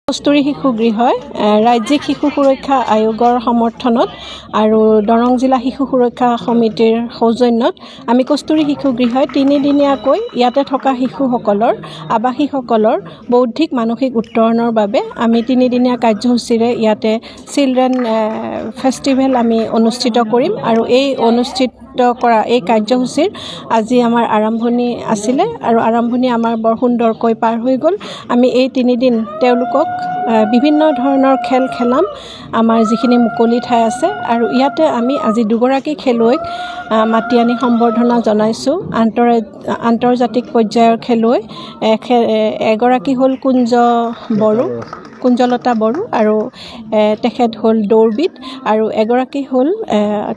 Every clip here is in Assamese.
কস্তুৰী শিশু গৃহই ৰাজ্যিক শিশু সুৰক্ষা আয়োগৰ সমৰ্থনত আৰু দৰং জিলা শিশু সুৰক্ষা সমিতিৰ সৌজন্যত আমি কস্তুৰী শিশু গৃহই তিনিদিনীয়াকৈ ইয়াতে থকা শিশুসকলৰ, আৱাসীসকলৰ বৌদ্ধিক, মানসিক উত্তৰণৰ বাবে আমি তিনিদিনীয়া কাৰ্যসূচীৰে ইয়াতে চিলড্ৰেন ফেষ্টিভেল আমি অনুষ্ঠিত কৰিম। আৰু এই অনুষ্ঠিত কৰা এই কাৰ্যসূচীৰ আজি আমাৰ আৰম্ভণি আছিলে আৰু আৰম্ভণি আমাৰ বৰ সুন্দৰকৈ পাৰ হৈ গ'ল। আমি এই তিনিদিন তেওঁলোকক বিভিন্ন ধৰণৰ খেল খেলাম, আমাৰ যিখিনি মুকলি ঠাই আছে। আৰু ইয়াতে আমি আজি দুগৰাকী খেলুৱৈক মাতি আনি সম্বৰ্ধনা জনাইছোঁ, আন্তৰ্জাতিক পৰ্যায়ৰ খেলুৱৈ। এগৰাকী হ'ল কুঞ্জ বড়ো, কুঞ্জলতা বড়ো আৰু তেখেত হ'ল দৌৰবিদ আৰু এগৰাকী হ'ল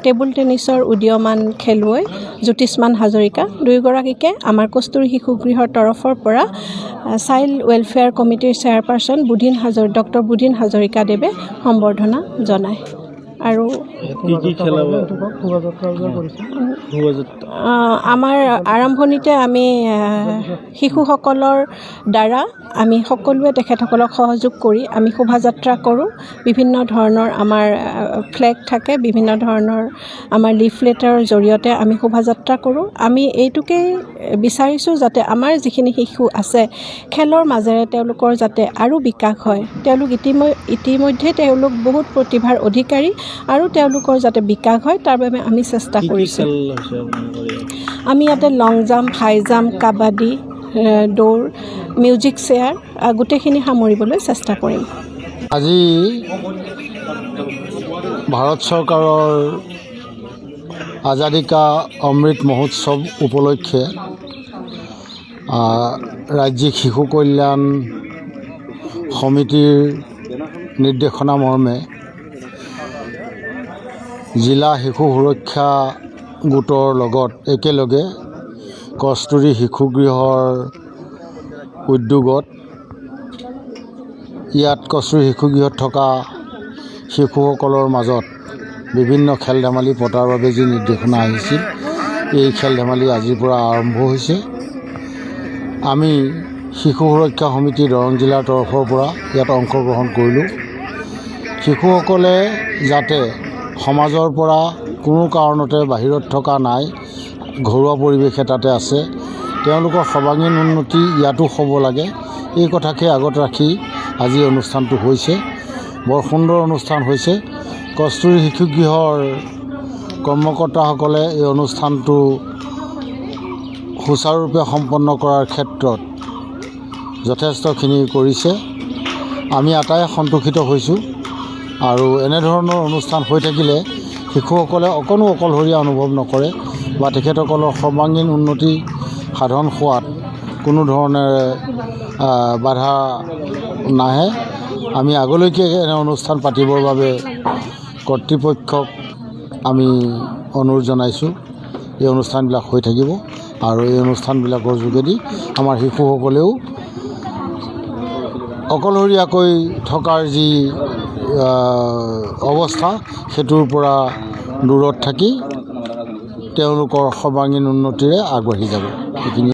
টেবুল টেনিছৰ উদীয়মান খেলুৱৈ জ্যোতিষ্মান হাজৰিকা। দুয়োগৰাকীকে আমাৰ কস্তুৰী শিশু গৃহৰ তৰফৰ পৰা চাইল্ড ৱেলফেয়াৰ কমিটিৰ চেয়াৰপাৰ্চন বুধিন ডক্টৰ বুধিন হাজৰিকাদেৱে সম্বৰ্ধনা জনায় আৰু কি কি খেলাব? শোভাযাত্ৰা। আমাৰ আৰম্ভণিতে আমি শিশুসকলৰ দ্বাৰা আমি সকলোৱে তেখেতসকলক সহযোগ কৰি আমি শোভাযাত্ৰা কৰোঁ। বিভিন্ন ধৰণৰ আমাৰ ফ্লেগ থাকে, বিভিন্ন ধৰণৰ আমাৰ লিফলেটৰ জৰিয়তে আমি শোভাযাত্ৰা কৰোঁ। আমি এইটোকেই বিচাৰিছোঁ যাতে আমাৰ যিখিনি শিশু আছে, খেলৰ মাজেৰে তেওঁলোকৰ যাতে আৰু বিকাশ হয়। তেওঁলোক ইতিমধ্যে তেওঁলোক বহুত প্ৰতিভাৰ অধিকাৰী আৰু তেওঁলোকৰ যাতে বিকাশ হয়, তাৰ বাবে আমি চেষ্টা কি কি কৰিছোঁ। খেল হৈছে আপোনালোকৰ ইয়াত? আমি ইয়াতে লং জাম্প, হাই জাম্প, কাবাডী, দৌৰ, মিউজিক চেয়াৰ, গোটেইখিনি সামৰিবলৈ চেষ্টা কৰিম। আজি ভাৰত চৰকাৰৰ আজাদী কা অমৃত মহোৎসৱ উপলক্ষে ৰাজ্যিক শিশু কল্যাণ সমিতিৰ নিৰ্দেশনা মৰ্মে জিলা শিশু সুৰক্ষা গোটৰ লগত একেলগে কস্তুৰী শিশু গৃহৰ উদ্যোগত ইয়াত কস্তুৰী শিশু গৃহত থকা শিশুসকলৰ মাজত বিভিন্ন খেল ধেমালি পতাৰ বাবে যি নিৰ্দেশনা আহিছিল, এই খেল ধেমালি আজিৰ পৰা আৰম্ভ হৈছে। আমি শিশু সুৰক্ষা সমিতি দৰং জিলাৰ তৰফৰ পৰা ইয়াত অংশগ্ৰহণ কৰিলোঁ। শিশুসকলে যাতে সমাজৰ পৰা কোনো কাৰণতে বাহিৰত থকা নাই, ঘৰুৱা পৰিৱেশ এটাতে আছে, তেওঁলোকৰ সৰ্বাংগীন উন্নতি ইয়াতো হ'ব লাগে, এই কথাকে আগত ৰাখি আজি অনুষ্ঠানটো হৈছে। বৰ সুন্দৰ অনুষ্ঠান হৈছে। কস্তুৰী শিশু গৃহৰ কৰ্মকৰ্তাসকলে এই অনুষ্ঠানটো সুচাৰুৰূপে সম্পন্ন কৰাৰ ক্ষেত্ৰত যথেষ্টখিনি কৰিছে। আমি আটাই সন্তোষিত হৈছোঁ আৰু এনেধৰণৰ অনুষ্ঠান হৈ থাকিলে শিশুসকলে অকণো অকলশৰীয়া অনুভৱ নকৰে বা তেখেতসকলৰ সৰ্বাংগীন উন্নতি সাধন হোৱাত কোনো ধৰণেৰে বাধা নাহে। আমি আগলৈকে এনে অনুষ্ঠান পাতিবৰ বাবে কৰ্তৃপক্ষক আমি অনুৰোধ জনাইছোঁ। এই অনুষ্ঠানবিলাক হৈ থাকিব আৰু এই অনুষ্ঠানবিলাকৰ যোগেদি আমাৰ শিশুসকলেও অকলশৰীয়াকৈ থকাৰ যি অৱস্থা, সেইটোৰ পৰা দূৰত থাকি তেওঁলোকৰ সৰ্বাংগীন উন্নতিৰে আগবাঢ়ি যাব, এইখিনি।